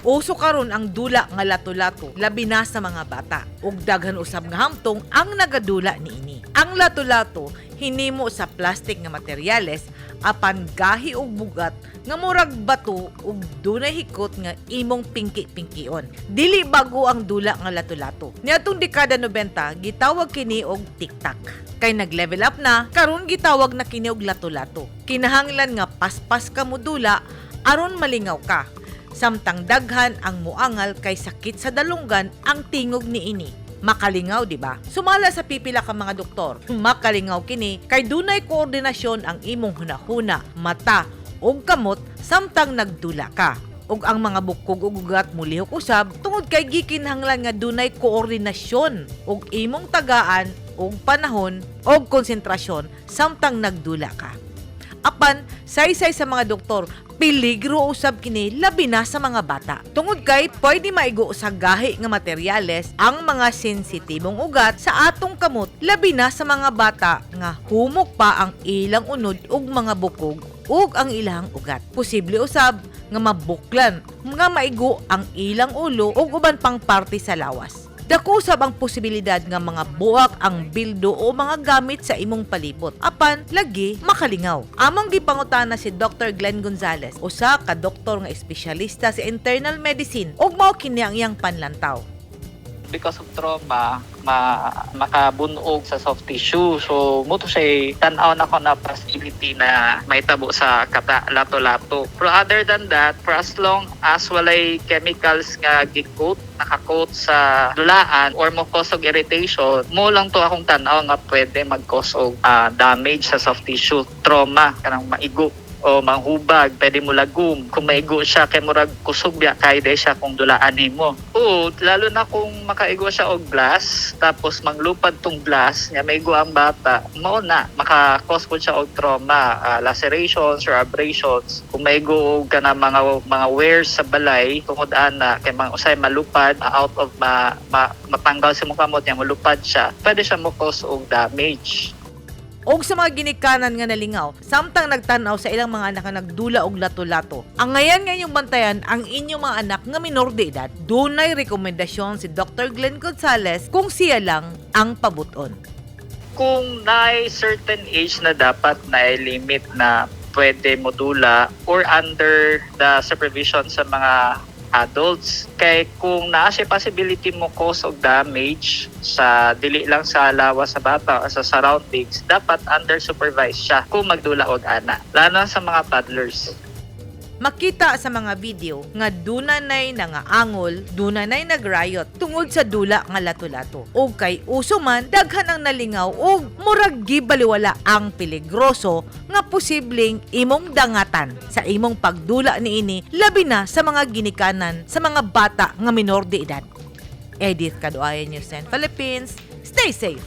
Uso karon ang dula nga lato-lato, labi na sa mga bata. Ug daghan usab nga hamtong ang nagadula niini. Ang lato-lato hinimo sa plastic nga materyales, apan gahi og bugat nga murag bato ug dunay hikot nga imong pingki-pingkion. Dili bago ang dula nga lato-lato. Niadtong dekada 90, gitawag kini og tic-tac. Kay nag-level up na, karon gitawag na kini og lato-lato. Kinahanglan nga paspas ka modula aron malingaw ka. Samtang daghan ang muangal kay sakit sa dalunggan ang tingog niini. Makalingaw, di ba? Sumala sa pipila ka mga doktor, makalingaw kini kay dunay koordinasyon ang imong hunahuna, mata ug kamot samtang nagdula ka. Ug ang mga bukog ug ugat mulihok usab tungod kay gikinahanglan nga dunay koordinasyon ug imong tagaan og panahon og konsentrasyon samtang nagdula ka. Apan, saysay sa mga doktor, peligro usab kini, labi na sa mga bata. Tungod kay pwede maigo sa gahi nga materyales ang mga sensitibong ugat sa atong kamot, labi na sa mga bata nga humok pa ang ilang unod ug mga bukog ug ang ilang ugat. Posible usab nga mabuklan, nga maigo ang ilang ulo ug uban pang parte sa lawas. Dako usab ang posibilidad nga mga buak ang bildo o mga gamit sa imong palibot. Apan lagi makalingaw. Among gipangutana si Dr. Glenn Gonzales, usa ka doktor nga espesyalista sa internal medicine, ug mao kini ang iyang panlantaw. Because of trauma, makabunog sa soft tissue. So, mao to siya tan-aw nako na possibility na mahitabo sa kata lato-lato. Pero other than that, for as long as walay chemicals nga gi-coat, naka-coat sa dulaan or mo cause og irritation, mao lang to akong tan-aw nga pwede mag-cause og damage sa soft tissue, trauma, kanang maigo o manghubag, pwede mo lagom. Kung maigo siya, kay murag kusog biya kay day siya kung dulaan nimo. Oo, lalo na kung makaigo siya og glass, tapos manglupad tong glass, nya maigo ang bata, mao na, maka-cause po siya og trauma, lacerations or abrasions. Kung maigo og kana mga wears sa balay, tungod ana, kay mga usay malupad, out of matanggal sa imong kamot niya, malupad siya, pwede siya mo cause og damage. Og sa mga ginikanan nga nalingaw samtang nagtan-aw sa ilang mga anak nga nagdula og lato-lato, angayan nga inyong bantayan ang inyong mga anak nga minor de edad. Dunay rekomendasyon si Dr. Glenn Gonzales kung siya lang ang pabuton. Kung naay certain age na dapat na limit na pwede modula or under the supervision sa mga adults. Kay kung naa siya possibility mo cause og damage sa dili lang sa lawas sa bata o sa surroundings, dapat under supervised siya kung magdula og ana. Lalo na sa mga toddlers. Makita sa mga video nga dunanay nangaangol, dunanay nagrayot tungod sa dula nga lato-lato. Og kay uso man, daghan ang nalingaw og murag gibaliwala ang peligroso nga posibleng imong dangatan sa imong pagdula niini, labi na sa mga ginikanan sa mga bata nga minor de edad. Edith Kaduayan, News 10 Philippines. Stay safe.